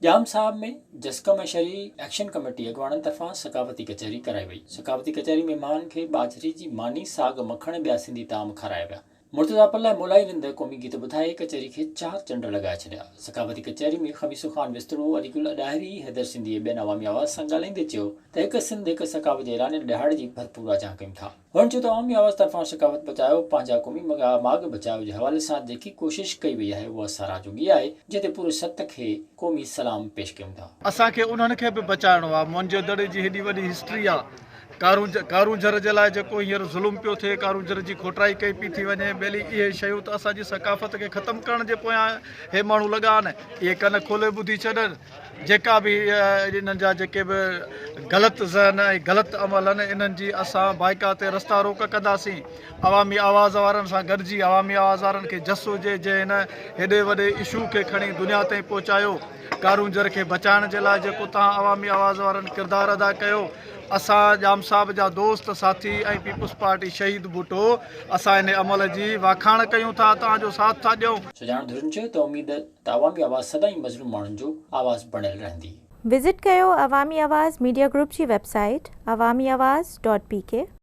ڄام صاحب ۾ جسقم ۽ شھري action committee اڳواڻن طرفان ثقافتي ڪچهري ڪرائي وئي. ثقافتي ڪچهري ۾ مھمانن کي ٻاجھري جي ماني، ساڳ، مکڻ ۽ ٻيا سنڌي طعام کارايا ويا. مرتضيٰ پلھ ۽ مولائي رند قومي گيت ٻڌائي ڪچهري کي چار چنڊ لڳائي ڇڏيا. ثقافتي ڪچهري ۾ خميسو خان وستڙو، علي گل اڏاهري، حيدر سنڌي ۽ ٻين عوامي آواز سان ڳالهائيندي چيو ته هڪ سنڌ هڪ ثقافت جي اعلانيل ڏهاڙي جي ڀرپور آجيان ڪيون ٿا. هن چيو ته عوامي آواز طرفان ثقافت بچايو، پنهنجا قومي ماڳ بچايو جي حوالي سان جيڪي ڪوشش ڪئي وئي آهي اها ساراهه جوڳي آهي، جنهن تي پوري ست کي قومي سلام پيش ڪيون ٿا. اسان کي انهن کي به بچائڻو آهي. موئن جو دڙي جي هيڏي وڏي هسٽري آهي. ڪارونجهر جي لاء جيڪو هينئر ظلم پيو ٿئي، ڪارونجهر جي کوٽرائي ڪئي پئي ٿي وڃي، ٻيلي اهي شيون ته اسان جي ثقافت کي ختم ڪرڻ جي پويان هي ماڻهو لڳا آهن. اهي ڪن کولي ٻڌي ڇڏن. جيڪا به انهن جا جيڪي به غلط ذهن ۽ غلط عمل آهن انهن جي اسان بائيڪا تي رستا روڪ ڪنداسين عوامي آواز وارن سان گڏجي عوامي آواز وارن کي جس هجي جنهن هن هيڏي وڏي اشو کي کڻي دنيا تائين پهچايو ڪارونجهر کي بچائڻ جي لاء جيڪو توهان عوامي آواز وارن ڪردار ادا ڪيو اسان ڄام صاحب جا دوست ساٿي ۽ پيپلز پارٽي شهيد ڀٽو اسان ان عمل جي واکاڻ ڪيون ٿا توهان جو ساٿ ٿا ڏيون. سڄاڻ ڌرين چيو ته اميد ته عوامي آواز سدائين مظلوم ماڻهن جو آواز بڻيل رهندي. وزٽ ڪيو عوامي آواز ميڊيا گروپ جي website Awami Awaz dot P K.